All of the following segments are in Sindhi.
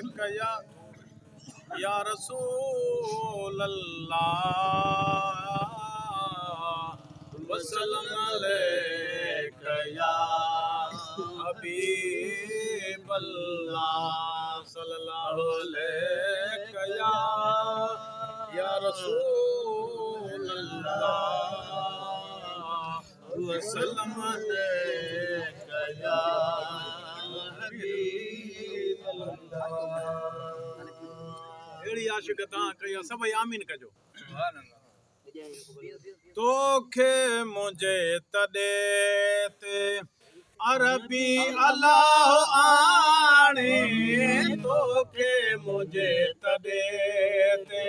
عليڪ يا يا رسول الله وسلم عليڪ يا حبيب الله صلي الله عليڪ يا يا رسول الله وسلم عليڪ يا حبيب الله. اهڙي عاشق تان ڪئي آ سڀئي آمين ڪجو. توکي منهنجي تڏي تي عربي الله آڻي توکي منهنجي تڏي تي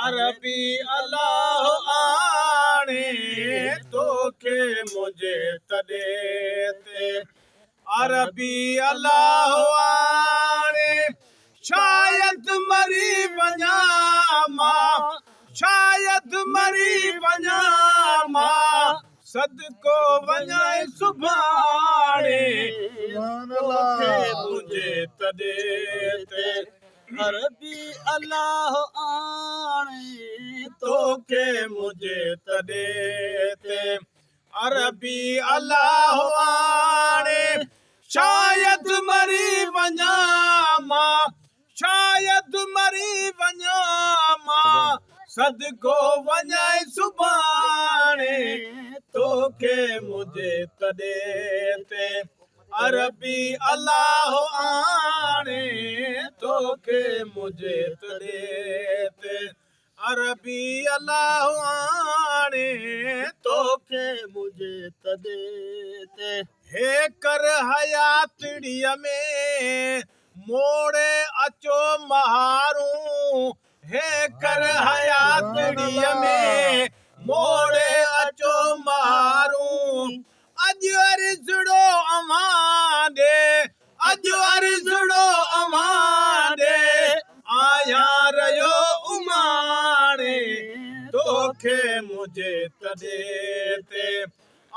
عربي الله آڻي توکي منهنجي تڏي تي عربي الله آڻي شايد مري وڃان مان شايد مري وڃان مان صدقو وڃان سڀاڻي توکي منهنجي تڏي تي عربي الله آڻي توکي منهنجي تڏي تي عربي الله آڻي شايد مري وڃان مان شايد مري وڃان مان صدقو وڃائي سڀاڻي توکي منهنجي تڏي تي عربي الله آڻي توکي منهنجي تڏي تي عربي الله آڻي توکي منهنجي تڏي تي. هيڪر حياتڙيء ۾ موڙي اچو مهارون هيڪر حياتڙيء ۾ موڙي اچو مهارون اڄ عرضڙو اوهان ڏي اڄ عرضڙو اوهان ڏي آهيان رهيو اماڻي توکي منهنجي تڏي تي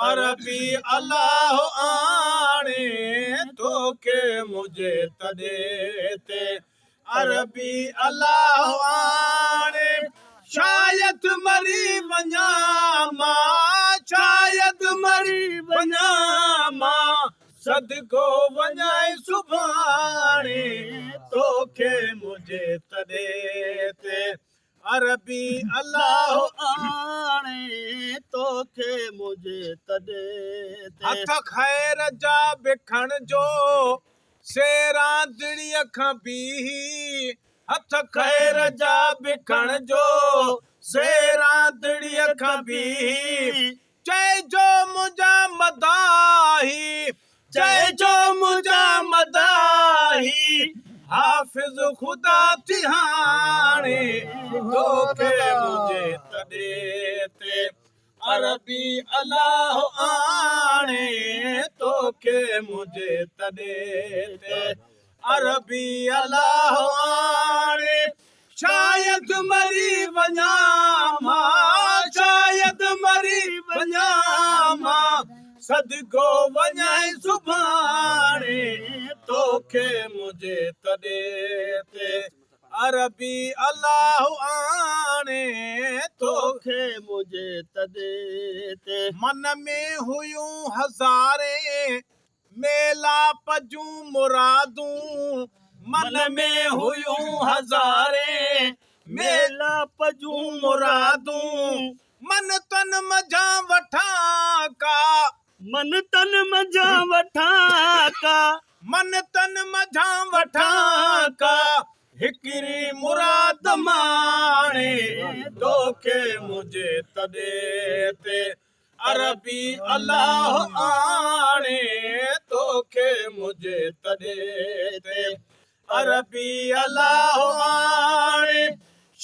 عربي الله آڻي توکي منهنجي تڏي تي عربي الله آڻي شايد مري وڃان مان شايد مري وڃان مان صدقو وڃائي سڀاڻي توکي منهنجي تڏي تي عربي الله آڻي توکي منهنجي تڏي تي. هٿ خير جا به کڻجو سيراندڙيء کان بيهي هٿ خير جا به کڻجو سيراندڙيء کان بيهي چئجو منهنجا مداحي، چئجو منهنجا مداحي، حافظ خدا ٿي هاڻي توکي منهنجي تڏي تي عربي الله آڻي توکي منهنجي تڏي تي عربي الله آڻي شايد مري وڃان مان شايد مري وڃان مان صدقو وڃائي سڀاڻي توکي منهنجي تڏي تي عربي الله آڻي توکي منهنجي تڏي تي. من ۾ هيون هزارين ميلاپ جون مرادون من ۾ هيون هزارين ميلاپ جون مرادون من تن منجهان وٺان ڪا. من تن منجهان وٺان ڪا. من تن منجهان وٺان ڪا هڪڙي مراد ماڻي توکي منهنجي تڏي تي عربي الله آڻي توکي منهنجي تڏي تي عربي الله آڻي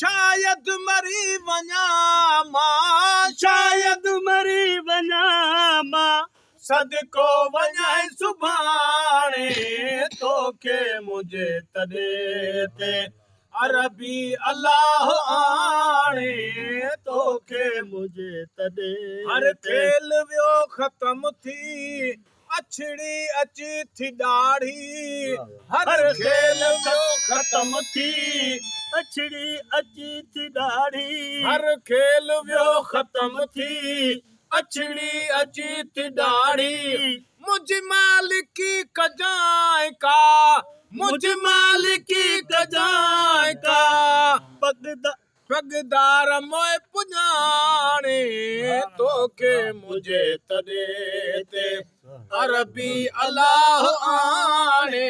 شايد مري وڃان مان شايد مري وڃان مان صدقو وڃائين سڀاڻي توکي منهنجي تڏي تي عربي الله آڻي توکي منهنجي تڏي هر کيل ويو ختم ٿي اڇڙي اچي ٿي ڏاڙهي هر کيل ويو. ختم ٿي. اڇڙي اچي ٿي ڏاڙهي. هر کيل ويو ختم ٿي، اڇڙي اچي ٿي ڏاڙهي. منهنجي مالڪي ڪجانء ڪا، منهنجي مالڪي ڪجانء ڪا. پڳدار موء پڄاڻي، توکي منهنجي تڏي تي عربي الله آڻي،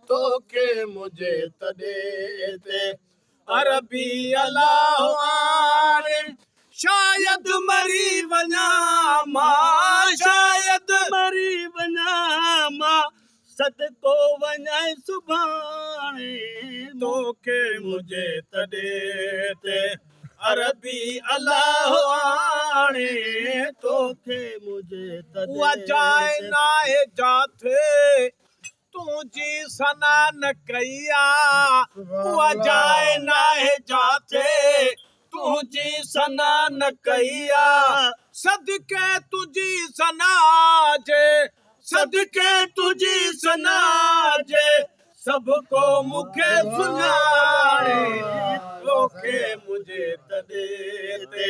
توکي منهنجي تڏي تي عربي الله آڻي. شايد مري وڃان مان، شايد مري وڃان مان، صدقو وڃائي سڀاڻي، توکي منهنجي تڏي تي عربي الله آڻي، توکي منهنجي تڏي. اها جاء ناهي جاٿي تنهنجي ثنا نه ڪئي آ، اها جاء ناهي جاٿي تنهنجي ثنا نه ڪئي آ. صدقي تنهنجي ثنا جي، صدقي تنهنجي ثنا جي، سڀ ڪو مون کي سڃاڻي، توکي منهنجي تڏي تي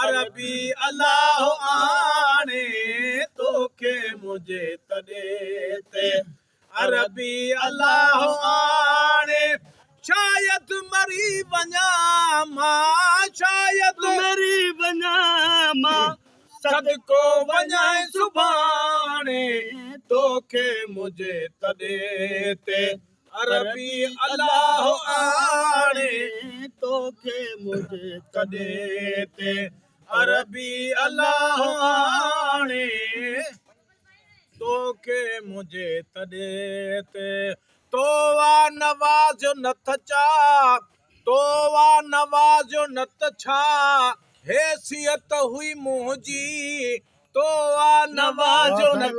عربي الله آڻي، توکي منهنجي تڏي تي عربي الله آڻي. شايد مري وڃان مان، شايد مري وڃان مان، صدقو وڃائي سڀاڻي، توکي منهنجي تڏي تي عربي الله آڻي، توکي منهنجي تڏي تي عربي الله آڻي، توکي منهنجي تڏي تي. تو آ نوازيو نه ته چا، تو آ نوازيو نه ته ڇا حيثيت هئي منهنجي، تو آ نوازيو نه ته.